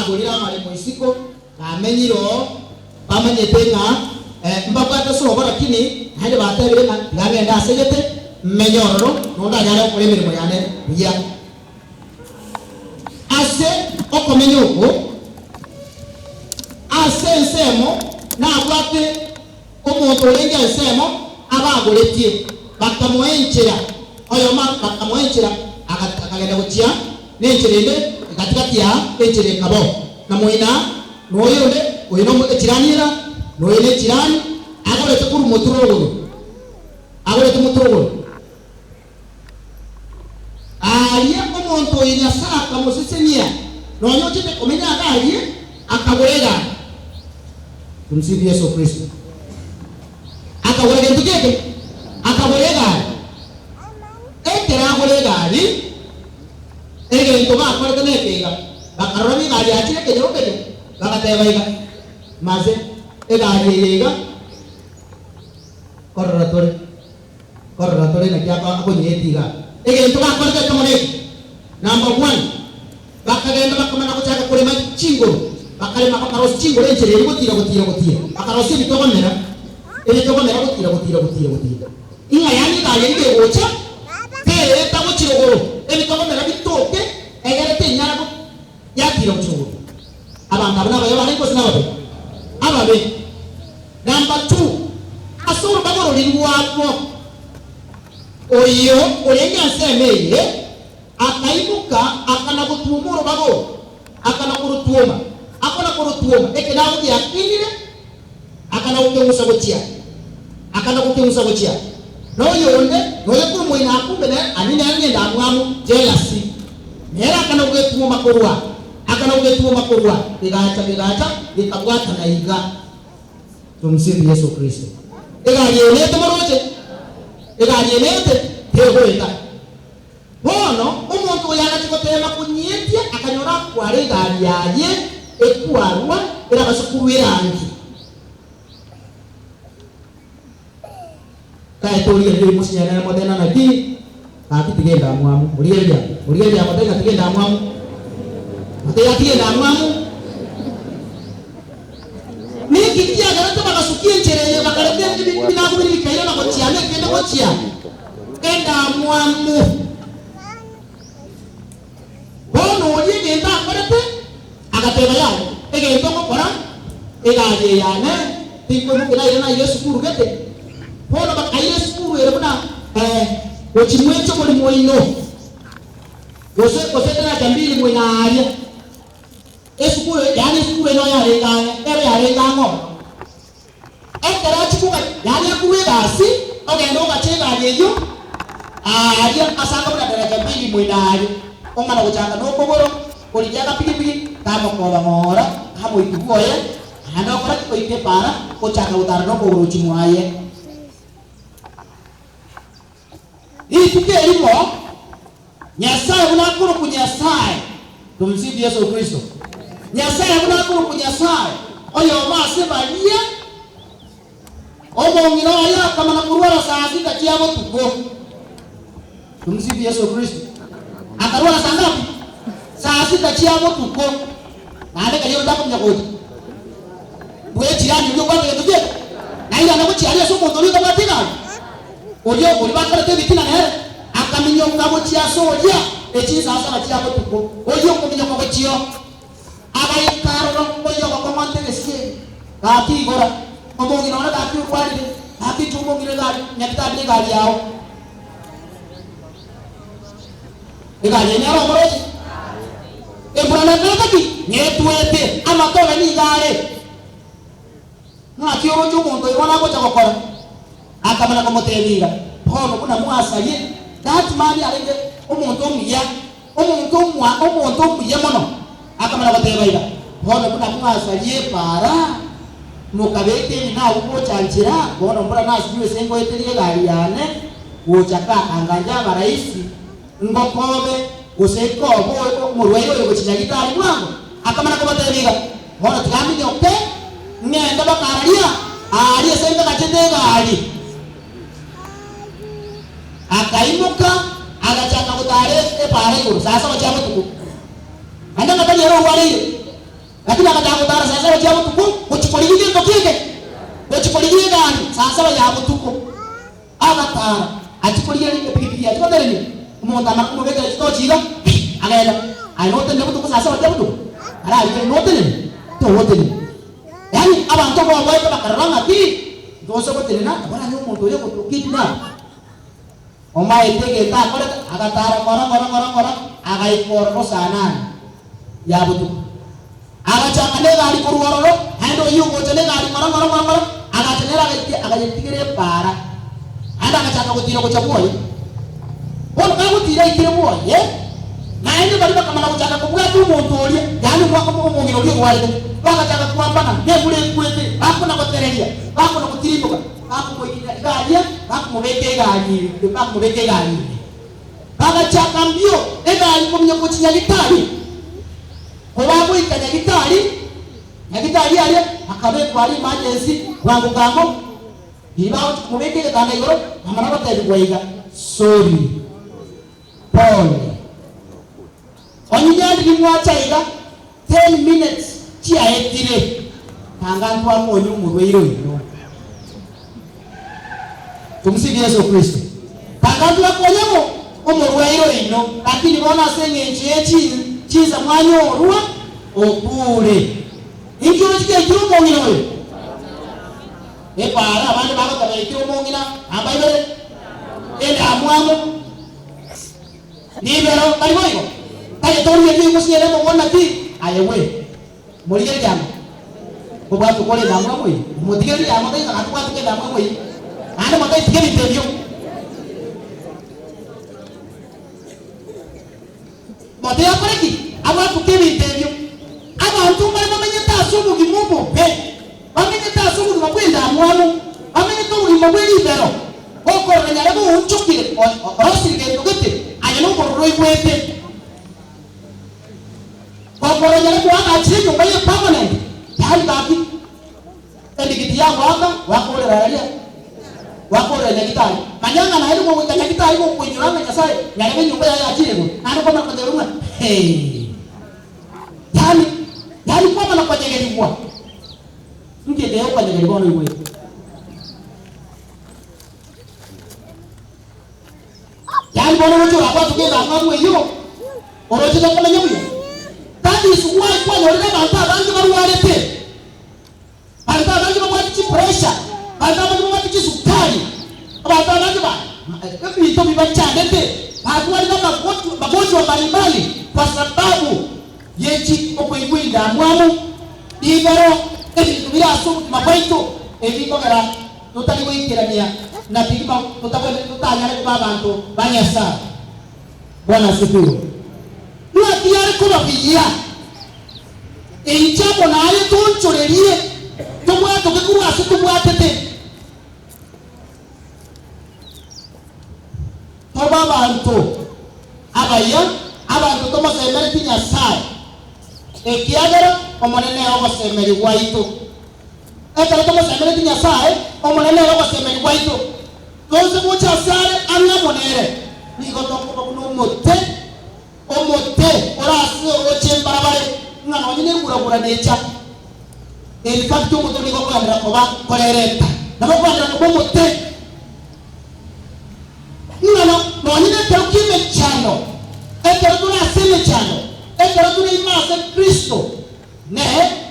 Bagorire amaremo isiko, bamenyire oo, bamanyete ng'a mbabwate sobo lakini naende batebire ng'a tiga ngende ase gete, mmenye ororo, nonya ndanyare gokora emeremo yane buya. Ase okomenya okwo, ase ensemo nabwate omonto orenge ensemo abagoretie, bakamoa enchera, oyomo bakamoa enchera akagenda gochia nenchera ende gati-gati ya enchera ekabao, na moina noyonde, oyo nomo echirani era, noyo nechirani, agorete korwa moturogoro, agorete moturogoro. Aaria omonto oyo Nyasae akamosesenia, nonya ochete komenya iga aria, akagora egari. Tumsifu Yesu Kristo. Akagora gento ki eke? Akagora egari. Ekero agora egari, egento bakorete neke iga, bakarora ng'a egari yachire ekenyoro keria, bagateba iga, Maze, egari eye iga, korora tore. Korora tore naki akonyeeti iga. Egento bakorete ekemo neke, number one, bakagenda bakamana gochaka korema chingoro, bakarema bakarosia chingoro enchera eria gotira gotira gotira, bakarosia ebitogomera, ebitogomera gotira gotira gotira gotira. Ing'a yaani egari eria kegocha, teeta gochia rogoro, ebitogomera bitoke, egere tenyara go yatira gochia rogoro. Abanto abwo nabaya barenge gose nababe? Ababe. Number two, ase orobago roria rwabo, oyo orenge ensemo eye akaimoka akana gotwoma orobago oro, akana korotwoma, akona korotwoma, ekenago giakinire, akana gokeng'usa gochia, akana gokeng'usa gochia. Na oyonde, noyo korwa moino akumbe nere, ani nere nendamwamu, jealousy, nere akana gogetwoma korwa, akana gogetwoma korwa, gegacha, gegacha, gekabwatana iga. Tumsifu Yesu Kristo. Egari eye nete moroche? Egari eye nete tegoeta. Bono omonto oyo agachia goteema konyietia, akanyora akware egari yaye ekwarwa erabase korwa erangi. Taete origereria oimosinye nere motena naki, gaki tiga endamwamu. Origereria, origereria motebe ng'a tiga endamwamu. Motebie atige endamwamu. Ninki kiagerete bagasukia enchera eye bakareta ebinagu biria bikairana gochia na ekende gochia? Endamwamu. Bono oria egento akorete, agateba, Yaya, egento ngokora, egari eye yane tinkoimokia naire naire esukuru gete. Bono bakaira esukuru ere buna gochia mweche omorimo oino, gose gose daraja mbili moino aaria. Esukuru, yaani esukuru eye noyo yarenge ang'e, ero yarenge ang'e ororo. Ekero achia koga, yaani akorwa egasi, ogende ogache egari eyio aaria ase anga buna daraja mbili moino aaria, omana gochaka nokogoro, korigia agapigipigi, kamokoba ng'ora, kamoikia bwoye, naende okora ki? Oika epaara, ochaka gotara nokogoro gochia mwaye. Rituko erimo, Nyasae buna akorokwa Nyasae, Tumsifu Yesu Kristo, Nyasae buna akorokwa Nyasae, oyomo ase baria omong'ina oye akamana korwara saa sita chia botuko. Tumsifu Yesu Kristo. Akarwara saa ngapi? Saa sita chia botuko. Naende karia onde akomunya gocha bw'echirani oria obwate gento gete, nairana gochia aria ase omonto oria otabwati egari. Oria oria bakorete ebitina nere, akaminyoka gochia ase oria echinsasaba chia botuko, oria okominyoka gochia oo. Agaika aroro oyio ogokong'onta egesieri, gaki igora, omong'ina one gaki orwarire, gaki inchuo omong'ina egari, nyagetambire egari yao. Egari eye nero omoroche? Embura nekorete ki? Netwete, amatobe nigo are. Ng'aki oroche omonto oyo bono agocha gokora? Akamanya komotebia iga, Bono buna mwasarie, that man arenge omonto omuya, omonto omwa omonto omuya mono. Akamanya goteba iga, Bono buna mwasarie epaara, mokabeka ebina agwo gocha nchera, bono mbora nasinywe ase ngoeteria egari yane gocha kakanga abaraisi, Ngokobe, gose nkobe omorwaire oyo gochia nyagitari bwango? Akamana kobatebia iga, Bono tiga aminyoke, ng'ende bakararia aaria ase nkagachete egari. Akaimoka, agachaka gotaara epaara igoro saa saba chia botuko, naende ng'a tari ere orwareire. Lakini agachaka gotara saa saba chia botuko gochia korigia gento ki'eke, gochia korigia egari saa saba ya botuko. Agatara achie korigia epigipigi achie gotenenia, omonto amara komobekera chitochi iga, pi, agenda. Aye notenene botuko saa saba chia botuko? Ararigererie notenene? Togotenena. Yaani abanto boboete bakarora ng'a pi, ntose gotenena, nabo oranyore omonto oyo ogotokidnap. Omaete egento akorete, agatara ng'ora ng'ora ng'ora ng'ora, agaika ororo saa nane ya botuko. Agachaka negari korwa ororo, naende oyio ogocha negari ng'ora ng'ora ng'ora ng'ora, agacha nere agaikia akayetigera epaara, naende agachaka gotiira gocha bwoye. Bono kagotiira aikire bwoye, naende baria bakamana gochaka kobwata omonto oria, yaani omwaka omong'ina oria orwarete, bagachaka kwambana nembura ekwete, bakona-gotereria, bakona-gotirimboka. Bakomoirera egari, bakomobeka egari ime, bakomobeka egari ime. Bagachaka mbio egari kominyoka gochia Nyagitari. Kobagoika Nyagitari, Nyagitari aria akabekwa aria emergency bwango bwango, riria bagochia komobeka egetanda igoro, bamana gotebigwa iga, Sorry, pole. Onye riria mwacha iga, ten minutes chiaetire, tanga ntwakonye omorwaire oino. Tumsifu Yesu Kristo. Tanga ntwakonye ng'o? Omorwaire oino. Lakini bono ase eng'encho ye chinsa mwanyorwa, okure. Inki oroche geikire omong'ina oyo? Epaara abande bagoteba yaikire omong'ina namba ibere, endamwamu. Ribero tari boigo? Tagete origererie oigosinyera emogwonda ki? Aye gwe, morigererie amo, kobwatuka ore endamwamu eyio, motigererie amo taiso natobwatuke endamwamu eyio, naende motaitiga ebinto ebio. Mote akore ki? Abwatuke ebinto ebio. Abanto mbare bamenyete ase obogima obobe, bamenyete ase obogima bw'endamwamu, bamenyete obogima bwe ribero, gokorora nyare boonchokire, orosire gento gete, aye nobororo oigwete. Gokorora nyare koagachire enyomba ye permanent, tari gaki. Edigiti yagoaka, gwakorera aria, gwakorera nyagitari. Manya ng'a naende kogoika nyagitari gokoinyora ng'a Nyasae nyarebe enyomba yaye yachire igoro, naende kwamanya kotebiwa ng'a hee. Yaani, yaani kwamanya konyegerigwa. Inki eke okonyegerigwa bono oigwete? Yaani bono oroche orabwatoke endamwamu eyio, oroche tokomenya buya. That is why kwanyorire abanto abange barwarete. Abanto abange babwate chipressure, abanto abange babwate chisukari, abanto abange ba ebinto bibachandete, batwarire amagochwa magonjwa mbalimbali kwa sababu ye chi okoigwa endamwamu. Igoro ebinto bire ase obogima bwaito ebikogera totari goikerania na kegima totabwenereti totanyare koba abanto ba Nyasae. Bwana asifiwe. Ng'aki yare koba buya Inche amo naye tonchorerie tobwatoke korwa ase tobwatete, tobe abanto abaya, abanto tomosemeretie Nyasae, ekiagera Omonene nere ogosemeria gwaito. Ekero tomosemeretie Nyasae, Omonene nere ogosemeria gwaito. Tonse gocha asare ang'e amo nere, nigo tokoba buna omote. Omote ore ase orooche mbarabare, ng'a nonye negura-gura necha. In fact omote nigo okogenderera koba korereta, nabo okogenderera koba omote. Ng'a nonye nekero ki'emechando, ekero tore ase emechando, ekero tore ime ase Kristo, ne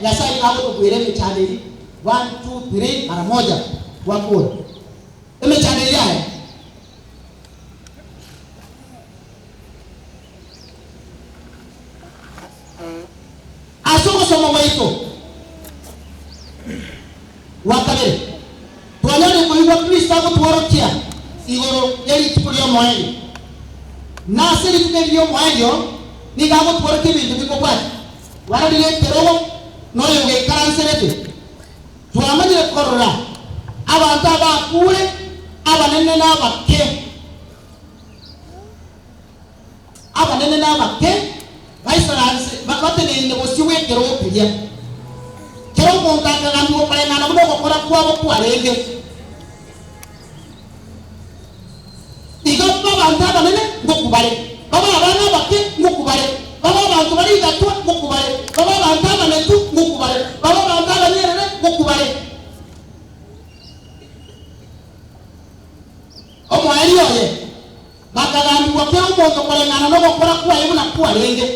Nyasae nigo agotobuera emechando eria, one, two, three, mara moja, twakora. Emechando eria yaye. Ase ogosoma gwaito gwa kabere, twanyarire koigwa Kristo agotworokia igoro ye rituko ri'omoerio. Na ase rituko eri ri'omoerio nigo agotworokia ebinto bikobwatia. Twarorire ekerogo na oyogeikaranserete. Twamanyire korora abanto abakure, abanene na abake. Abanene na abake baisaranse bateneine bosio bw'ekerogo keria. Kera omonto akagambigwa koreng'ana buna ogokora kwabo kwarenge. Igo babe abanto abanene ngokwa bare, babe abana abake ngokwa bare, babe abanto bare igatwa ngokwa bare, babe abanto abanetu. Bakagambigwa kera omonto koreng'ana nogokora kwaye buna kwarenge.